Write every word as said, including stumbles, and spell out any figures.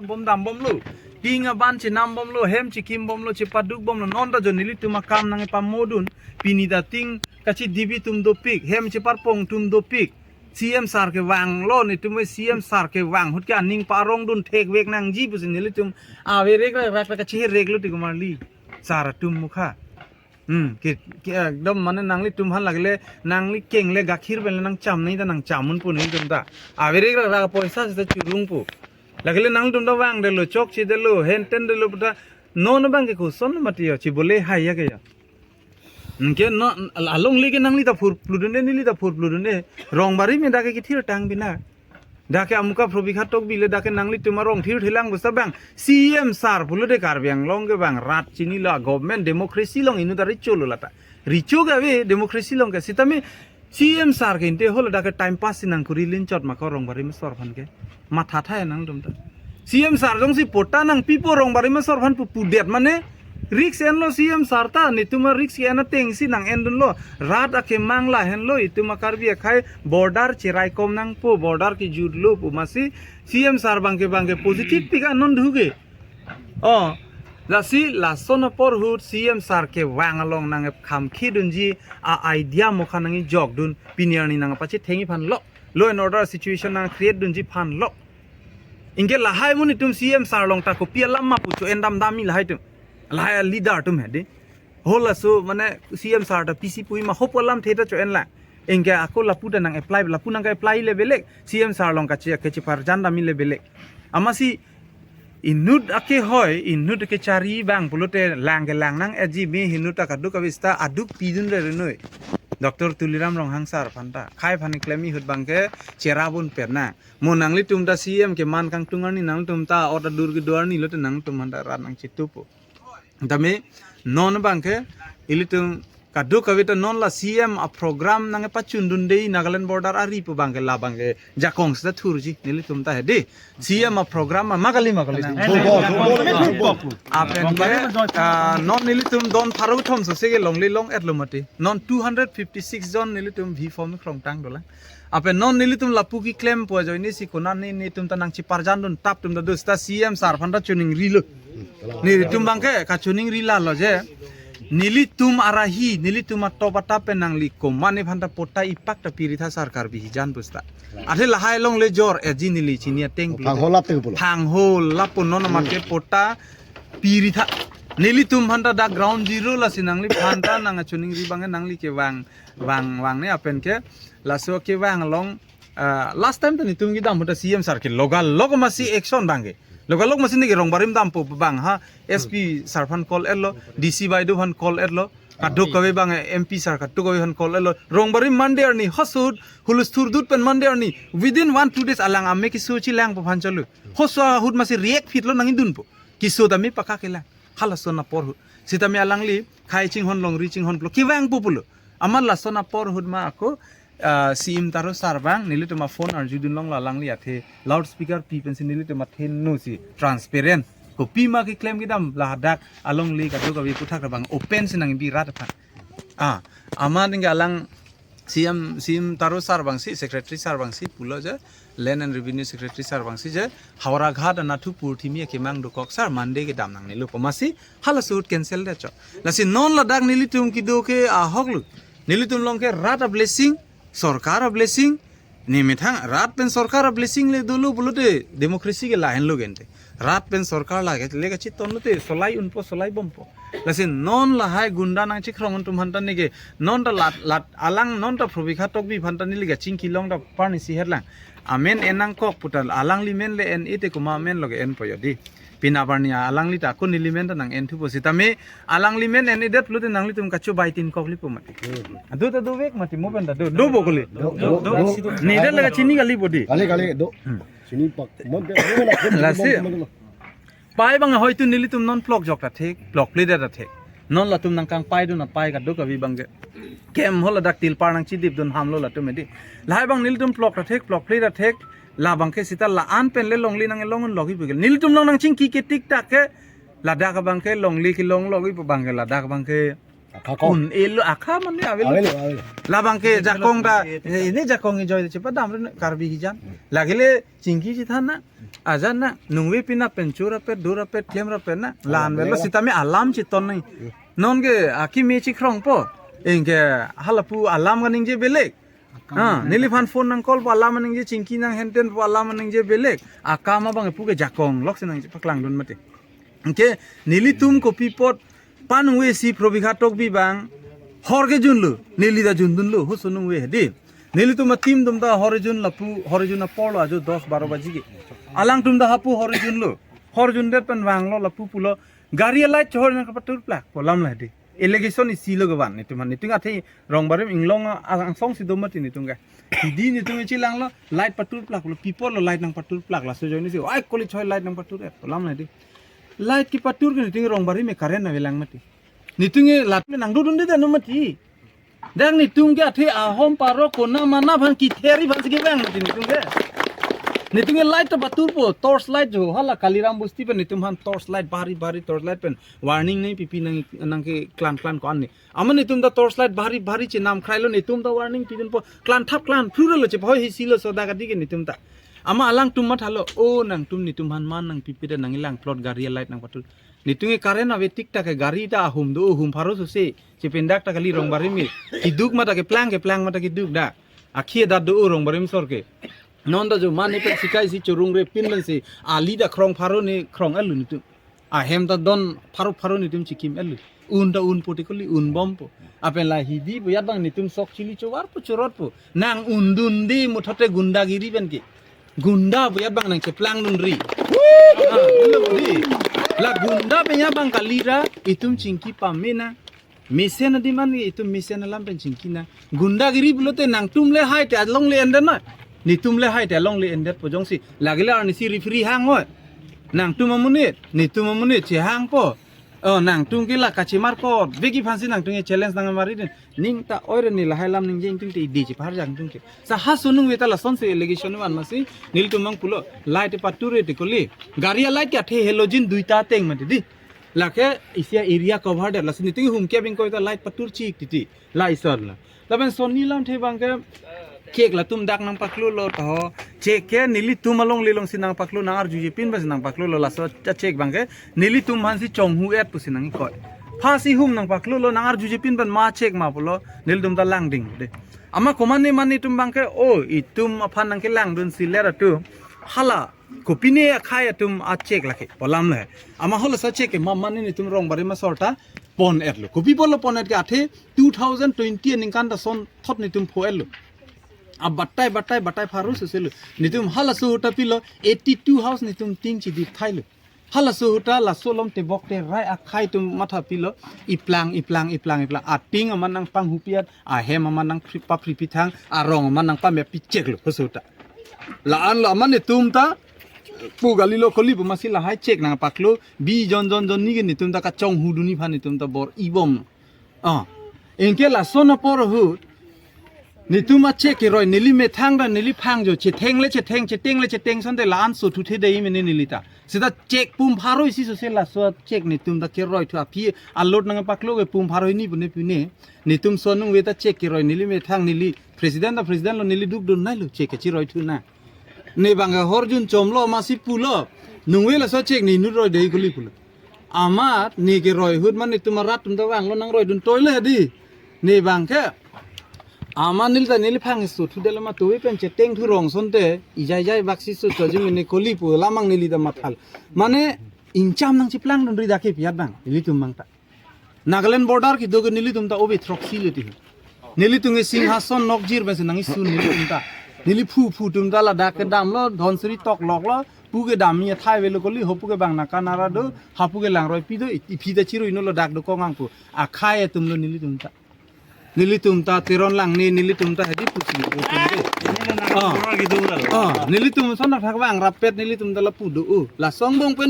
bom dam bomlo. Ting aban chenam bomlo, hem chekim bomlo, chepaduk bomlo. Non ta jo nelitum akam nangpamodun. Pini ta ting kachidibi atum dopik, hem cheparpong atum dopik. C M sir kevanglo, netum C M sir kevang ahut ke aning parongdun thekvek nangji pusi nelitum averek rak rak kachireklo ti komarli. Sir atum mukha. Hmm, ke, ke, ekdom mane nanglitum aphan lake le, nangli keng le gakhir pen le nangcham nangji ta nangcham unpo nelitum ta. Averek rak rak poisa seta churungpo. Lake le nanglitum ta vangdetlo, chokchedetlo, henten detlo puta. Non abang ke koson mati yo, chibole hai ya ke ya. Anke non alongle ke nangli ta phurpludunde, neli ta phurpludunde. Rongbarim dak ke kethirtang bina. Dak ke amuka Prabhat Tokbi le dak ke nanglitum arong thirthelang pusi bang C M sir pulote Karbi Anglong ke bang rat chinilo, government democracy along inut ari cholo lata. Recho ke ave democracy along ke, sitame C M sir ke inte hol dak ke time pass si nangkuri, linchot ma ko Rongbarim asor aphan ke. Matha thai nangtum ta. C M sir jongsi patta nangpipo Rongbarim asor aphan pu pudet mane risk enlo C M sir ta, netum a-risk en atengsi nang-endunlo. Rat akemang lahenlo, itum a-Karbi akhei border cheraikom nangpo, border kejutlo pu masi C M sir bang ke bang ke positive pik anon duge. Oh, lasi lason apor ahut C M sir kevang along nangkham khidunji a-idea mokha nangkejokdun, pini arni nangpachethengji aphanlo. Law and order situation nangcreate dunji aphanlo. Anke lahai mo netum C M sir along ta kopi alam ma pu cho-en damdamji lahai atum. Lahai a-leader atum he di. Halaso mane C M sir ta pisi pui ma hopu alamthe ta cho-enlang. Anke ako lapu ta nang-apply, lapu nangke-apply le belek, C M sir along kache, kacheparjan damji le belek. Amatsi inut akehoi, inut akechari bang pulote lang ke lang nang-eji me hinut ta kadokave seta aduk pidunre renoi. Doctor Tuliram Ronghang sir aphan ta. Akhei aphan klemji ahut bang ke cherabon pernang. Mo nanglitum ta C M keman kangtung arni nangtum ta ot adur kedo arni lote nangtum aphan ta rat nangchitupo. Tame non bang ke ilitum kadokave ta non la C M a-program nangpachundunde Nagaland border ari pu bang ke la bang ke jakong seta thurji nelitum ta he di. C M a-program ma kali ma kali. Thupo, thupo, thupo. Apen ke, ah, non nelitum don pharo thom so se ke longle long-etlo mati. Non two hundred fifty six jon nelitum V form krongtang dolang. Apen non nelitum lapu keklempo ajoine si konane netum ta nangcheparjandun tap tum ta dus ta C M sir aphan ta choningrilo. Nelitum bang ke kachoningri lalo je. Nelitum arahi, nelitum atop atap pen nangli komatne aphan ta patta ipak ta piritha sir Karbi hijan pusta. Athe lahai longle jor eji neli chini ateng pulo. Thangholap te pulo. Thangholap punon amat ke patta piritha. Nelitum aphan ta dak ground zero lasi nangliphan ta nangchoningri bang ke nangli kevang, vang, vang ne apen ke laso kevang along, ah, last time ta netum kedam ahut ta C M sir ke logalog masi action bang ke. Logalog masi ne ke Rongbarim dampo bang ha S P sir aphan call etlo, D C baideo aphan call etlo, kadokave bang M P sir kadokave aphan call etlo. Rongbarim Monday arni halaso ahut hulusthurdut pen Monday arni within one two days alang ame keso chelangpo aphan chalo. Halaso ahut masi react phitlo nangkedunpo. Keso tame pakha kelang. Halason apor ahut. Sitame alangli akhei chinghon longri chinghon pulo. Kevangpo pulo. Amat lason apor ahut ma ako, ah, C M Taro sir bang, nelitum a-phone arjudun longlo alangli athe loudspeaker pi pensi nelitum athe no si transparent. Kopi ma keklem kedam ladak alongle kadokave aputhak bang open si nangbi rat aphan. Ah, amat ningke alang C M, C M Taro sir bangsi, secretary sir bangsi pulo je, Land and Revenue Secretary sir bangsi je, Howraghat anatthu purthimi akemang dokok sir, Monday kedam nangnelo pu masi, halaso ahut cancel det cho. Lasi non ladak nelitum kedo ke ahoklo. Nelitum along ke rat a-blessing, sorkar a-blessing, ne methang rat pen sorkar a-blessing le dolo pulote democracy ke lahenlo gente. Rat pen sorkar lake le kachitonlote solai unpo solai bompo. Lasi non lahai gunda nangchikrong atum aphan ta neke non ta lat, lat alang non ta Prabhat Tokbi aphan ta neli kachingki long ta parni si herlang. Amen en nangkok puta alangli men le en-e te komat amen lo ke enpo yo di. Pini arni alangli ta ako neli men ta nang-enthupo sitame alangli men en-edet pulote nanglitum kachobai tin koklipo mati. Ado ta dovek mati mo pen ta do. Dopo kali. Do, do, do. Ne det la kachini kalipo di. Kali, kali, do. Hmm. Chini pak. Mon pe, mon pe, Lasi. Mon pe. Pai bang hoitu nelitum non plok jok ta thek, plok ple det ta thek. Non latum nangkangpaidun apai kadokave bang ke. Kem ho ladak tilpar nangchidipdun hamlo latum edi. Lahai bang nelitum plok ta thek, plok ple ta thek. Labang ke seta la-an pen le longle nanglong logji pu ke. Nelitum along nangchingki ke tik tak ke. Ladak bang ke longle kelong logji pu bang ke ladak bang ke. Akha kong. Un-elo akha mane avelo. Avelo, avelo. Labang ke jakong ta, eh, ini jakong ejoi chepadam ri Karbi hijan. Lagile chingki chithan na. Ajan na, nungve pina pen chura pe, dura pe, klem ra pe na. La-an avelo, avelo. Sitame alam chiton nang. Non ke akimi chikrongpo. Anke halapu alam kaningje belek. Ah, neliphan phone nang call pu alam ningje, chingki nang henten pu alam ningje belek. Akam abang pu ke jakong lok si nangpaklangdun mati. Anke nelitum kopi apot panungve si Probikha Tokbi abang hor kejunlo, neli ta jundunlo, halaso aningve hedi. Nelitum a-team atum ta hor kejun lapu, hor kejun apor lo ajo dos baro baji ke. Alangtum ta hapu hor kejunlo. Hor kejundet pen vanglo lapu pulo. Gari a-light chehor nangpatur plak pu alam la hedi. Allegation isi lo kevan netum aphan. Netum athe rong barim inglong a-, angsong si do mati netum ke. Hedi netum chilanglo light patur plak lo, pi apot lo light nangpatur plak, laso ajoine si. Ai, koli choi light nangpatur-et pu alam la hedi. Light kepatur ke netum rong barim me current avelang mati. Netum ke lat nangdodunde danu mati. Dak netum ke athe ahom paro kona mana aphan kitheri aphan si kevang netum ke. Netum ke light ta paturpo, torch light jo, hala Kaliram Bosti pen netum aphan torch light bhari bhari torch light pen warning nangpipi nang, nangkeklan klan ko-an ne. Amat netum ta torch light bhari bhari chenam krailo, netum ta warning pidunpo, klan thap klan phru lo chepa hoi hisi lo so dak adi ke netum ta. Amat alangtum mathalo, o nangtum netum aphan man nangpipi ta nangkelang plot gari a-light nangpatur. Netum ke current ave tik tak ke gari ta ahum do, hum pharo sose. Chependak ta kali rong barim me. Keduk mata keplang, keplang mata keduk dak. Akhi adat do rong barim asor ke. Non ta jo mane pen sikai si chorong re pin pen si. Ali ta krong pharo ne krong-elo netum. Ahem ta don pharo pharo netum chikim-elo. Un ta unpo te koli, unbompo. Apen la hedi pu ajat abang netum sok chili chovarpo chorotpo. Nang undunde muthot te gundagiri pen ke. Gunda pu ajat abang nangcheplangdunri. Ah, ilo di. La gunda pu ajat abang kali ra itum chingki pame nang. Mesen adi man itum mesen alam pen chingki nang. Gundagiri pulote nangtum le hai te along le endet na. Netum le hai te along le endetpo jongsi. Lagile arnisi referee hang oi. Nangtum amonit, netum amonit chehangpo. Oh, nangtum ke la kachemarkot. Veki aphan si nangtum ke challenge nangmari din. Ning ta oire ne lahai alam ningje ingtung te idi chepharjang tung ke. Sa halaso aningve ta lasonsi allegation van masi nelitum abang pulo. Light patur-et te koli. Gari a-light ke athe halogen duita ateng mati di. Lake isi a-area cover det. Lasi netum hum ke abing koi ta light patur chik titi. La ison la. Lapen sonni lamthe abang ke check latum dak nangpaklolo ta ho. Check ke nelitum along lelong si nangpaklo, nang-arjuje pin ba si nangpaklolo, laso a-check abang ke nelitum aphan si chonghu-et pusi nangkoi. Pha si hum nangpaklolo, nang-arjuje pin pen ma check ma pulo, nelitum ta langding de. Amat komatne mane atum abang ke, o itum aphan nangkelangdunsi ler atum. Hala, kopine akhai atum a-check lake pu alam le. Amat halaso a-check ke ma mane netum rong barim asor ta pon-etlo. Kopi apotlo pon-et ke athe two thousand twenty aningkan ta sonthot netum pho-etlo. A batai, batai, batai pharo sose lo. Netum halaso ahut ta pilo eighty-two house netum tin chidip thailo. Halaso ahut ta laso along tebok terai akhai atum matha pilo. Iplang, iplang, iplang, iplang. Ating amat nangpanghupi-et, ahem amat nangpri-, papripi thang, arong amat nangpameppi cheklo halaso ahut ta. La-an lo amat netum ta pu kalilo koli pu masi lahai check nangpaklo, bi jon jon jon ni ke netum ta kachonghudunji aphan netum ta bor-ibom. Ah, anke lason apor ahut netum a-check keroi neli methang ra neli phang jo chetheng le chetheng, cheteng le cheteng asonte la-an so thuthe dei mene neli ta. Seta check pum pharo isi sose laso a-check netum ta keroi thu aphi a-load nangpaklo ke pum pharo hini pune pune. Netum so aningve ta check keroi neli methang neli president ta president lo neli dukdun nailo check kechiroi thu na. Ne abang ke hor junchomlo masi pulo. Nungve laso check ne inut roi dei kuli pulo. Amat ne keroi ahut man netum arat atum ta vanglo nangroidun toilo hedi. Ne abang ke. Amat neli ta neli phang so thudetlo ma tuve pen cheteng thu rong asonte. Ijai jai baksi so chojing ne koli pu la mang neli ta mathal. Mane ingcham nangcheplangdunri dak ke pi ajat abang. Nelitum abang ta. Nagaland border kedo ke nelitum ta obe throksi le ti. Nelitum ke Singhason nokjir pensi nangkisun nelitum ta. Neli phu phu atum ta ladak kedamlo, Dhansiri tokloklo, pu kedam athai avelo koli, ho pu ke bang naka nara do, ha pu ke langroi pi do, i, iphi ta chirui nolo dak dokong angpu. Akhai atum lo nelitum ta. Nelitum ta Teron Langne, nelitum ta hedi pusi. Ini lo nang Ah. Orang gitu kan. Ah, nelitum ason thakthak bang rapet nelitum ta lapu do. Oh, lason angbong pen